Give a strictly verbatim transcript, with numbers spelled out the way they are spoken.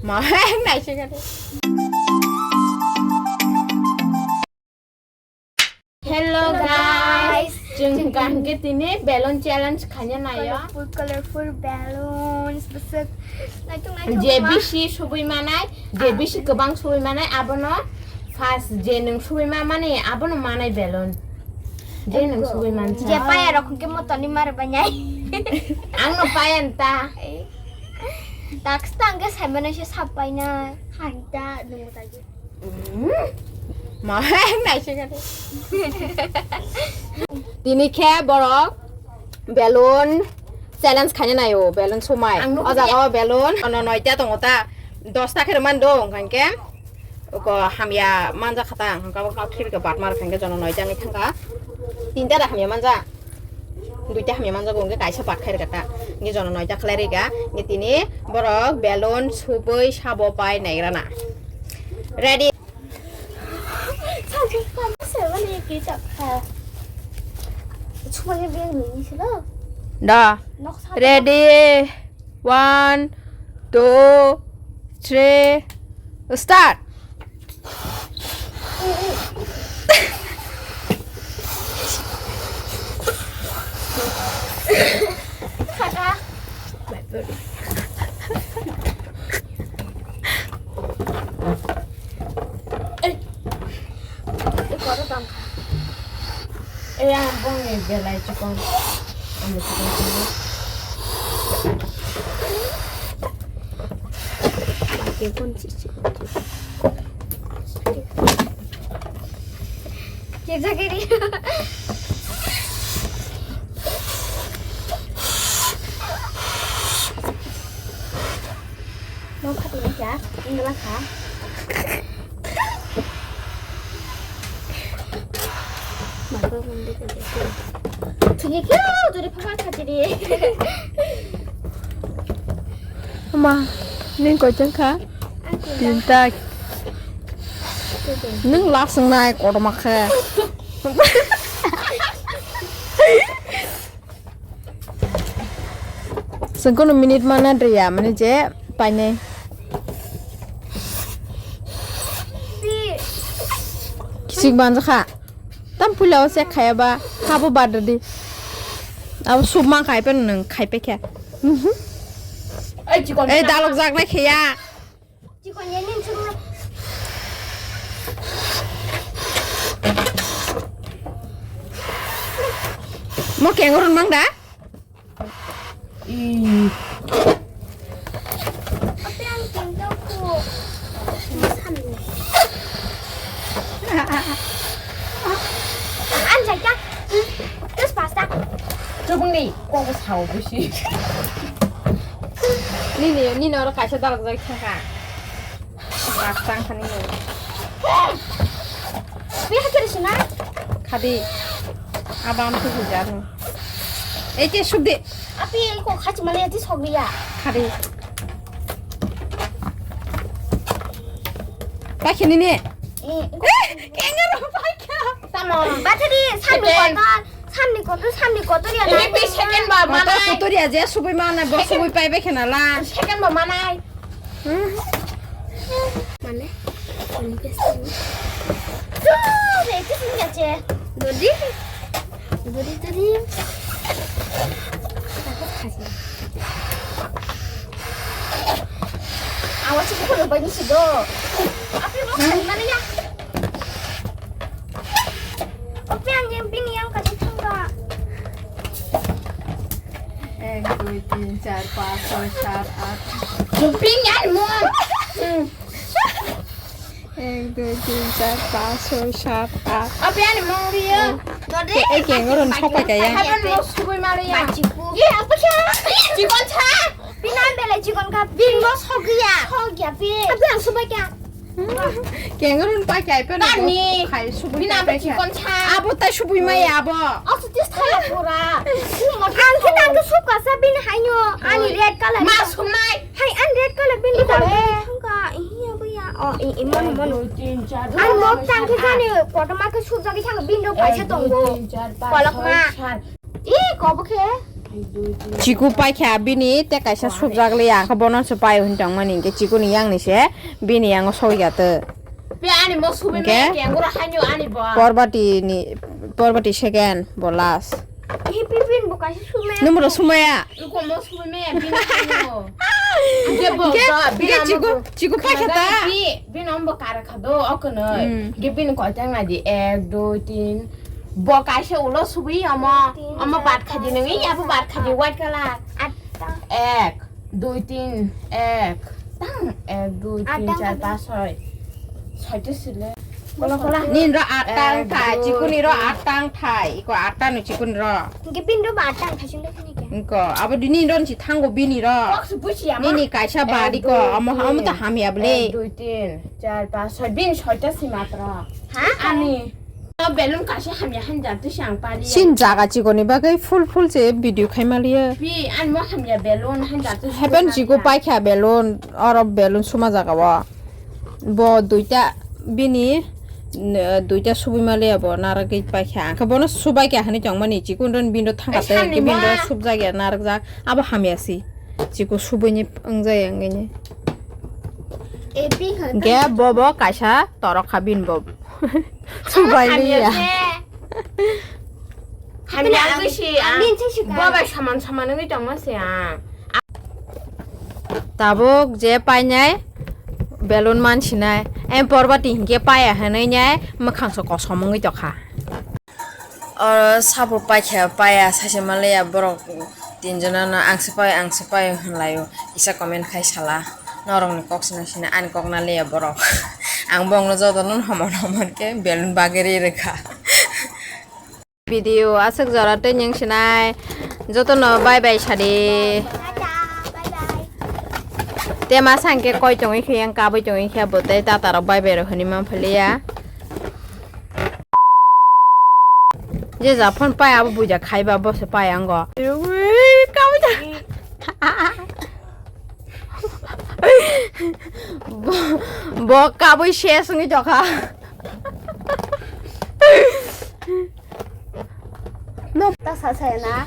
Ma, naisingkha de. Hello guys, chwng kaham khe tini balloon challenge khaina naio. Colorful, colorful balloons, bwswk naitok naitok je ma. Bisi subui manai, je bisi kwbang subui manai, abono first je nwng subui ma mani, abono manai balloon. Je nwng subui mansa. Je paya rok hwnkhe motoni mar banai. Angno paya nta. Taksa tangkhe saimano se sap painai. Hanta nungmo tagi. Ma, naisingkha de. Tini khe borok balloon challenge khaina naio, balloon sumai. Ang nukho. O jaga o balloon ono noita tongo ta, dosta khe rwmani do, hwnkha khe uko hamya manja kha ta, hwnkha khe khirka batmar hwnkha khe jono noita wngwi thangkha. Tinta da hamya manja. Duita hamya manjago, hwnkhe kaisa bat khai rwkha ta. Hwnkhe jono noita khlai rwkha. Hwnkhe tini borok balloon subui sabo pai naigrana. Ready? Da. Ready? One, two, three, start. Eh, ang bongni belai chikon. Ang chikon chikon. Kisa kiri. Mau khat ni ya, ini lah kha. Mangkok mandi kerja. Tuni kyo, tuni papa khat ni. Ama, neng koi jang kha? Aku. Tinta. Aku. Neng last nai kotor ma kha. Sengkono minute mana dria, mane je paine. Kisik banjakha. Tam pulao se khaya ba, habo badadi. Abo sub ma khai pen nang khai pe khe. Mhm. Ei, chikon. Ei, dalok jak nai kheya. Chikon ye nin churu. Mo kengurun mang da? Ih. Ape ang tinggal ku. San ni. An jaga. Terus pasta. Chubung ni, kok sao busi. Nini, nini oro kaisa dalok jai thangka. Bak tang thani ni. Biha kiri sina. Khadi. Abam tu hujar no. Ei te suk de. Api ko khachi male ti sok liya. Khadi. Pakhini ni. Eh, kenga ro pakha. Tamo. Bathari samni kotor, samni kotor, samni kotor ya. Ini pi second ba mana. Kotor ya je subui mana bo subui pai be khena la. Second ba mana. Mane? Mane biasa ni. Tuh, itu sini aja. Dodi. Dodi, dodi. Takut kasih. Awas, itu kalau banyak sih, Do. Apa yang mau kasih mana ya? Oke, anjing, bini yang kasih tangga. এক, দুই, তিন, চার, পাঁচ, ছয়, সাত, আট। Jumping yan mo. এক, দুই, তিন, চার, পাঁচ, ছয়, সাত, আট। Oke, ani mo ria. Tode. Ei, kengoro ni sopai kaya. Haban mo subui mari ya. Bachiku. Ye, apa sih? Chikon cha. Bini belai chikon kha, bini bo sogya. Sogya, bini. Abi ang subai kha. Kengarun pa kai pa na. Tani. Khai subui bini kai apa pa kha. Chikon cha. Abo tai subui mai abo. Aku tis thaya pura. Ang khe tang khe sub kasa bini haino. Ani red color. Ma sumnai. Hai, ani red color bini ko. Thangka, iya, buya. Oh, i, i, mon, mon. Ani mok tang khe jani, kotorma khe sub jagwi thang bini ro paisa tongo. Kolok ma. I, kobo khe. Chiku paikha bini te kaisa subjak liya, ang khe bono se paio hwn tongmani, hinkhe chikuni yang ni se bini yango sogya to. Be ani mo subi Hinkhe? Me, kengura hanyo ani bo. Porbati ni, Porbati second, bo last. Hi pipin bo kaisa sume. Numero sumaya. Iko mo subi me, bini hanyo. Hinkhe bo, Hinkhe, do, bini hinkhe amo chiku, bo. Chiku paikha ta. Bi, bini amo bo kara kha do, okono. Mm. Hinkhe bini koitang nai di, ek, dui, tin. Bo kaisa ulo subui omo, tin, omo char, bat khaji nungi, abo bat khaji, white color. Atta. Ek, dui, tin, ek. Tang, ek, dui, tin, atta char, khaji. Pas, soi. Soi to sile. Kola, kola. Nin ro atta wng thai, dui, chikuni ro tin. Atta wng thai. Iko atta no chikuni ro. Hinkhe bini ro ba atta wng thai, sing do sini khe. Iko, abo di nin ro ni si thango bini ro. Box busi ama. Nini kaisa ek, bari ko, dui, omo, omo to tin. Hamya bwle. Ek, dui, tin, char, pas, soi. Bini soi to si matro. Ha? Ani. Balloon kaisa hamya hanja twi se ang pali. Sin jaga chikoni bagwi full full se video khai maliya. Pi, ani mo hamya balloon hanja twi se Heaven pali chiko ya. Paikha balloon, oro balloon suma jaga o. Bo duita bini, n-, duita subui maliya bo naragwi paikha. Ang khe bono subai kha hinwi tongmani chikon ron bindo thangkha Ai, te, sani ke bindo ma. Subjak ya narwkjak. Abo hamya si. Chiko subuini wngjaya wngwi ni. Epi hwn. Ge bobo kaisa torok kha bin bobo. Subai liya. Hamya se. Hamya Hamya ang, bisi ang ang. Bin se suka. Bobo saman saman wngwi tongma se ang. Tabuk je painai balloon mansinai. Em porbati hinkhe paya hwnwi nai mwkhang so kosom wngwi tokha. Oro sabo paikha paya saisa manliya borok tinjono no ang se paio ang se paio hinlaio kisa comment khai sala norokni kok sina sina ani kok naliya borok ang bongno jotono homon homon khe balloon bagwi ri rwkha. Video aswk jora tei ning sinai jotono bye bye sadi. Tata, bye bye. Tema sangke koi tongwi khe yang kabui tongwi khe bo tei tata rok bye bye rok hinwi man philiya. Je ja phone pai abo buja khaiba bo se pai ango. Ui, kabui ta. Bo, bo kabui ses wngwi tokha. No, ta sa sa na.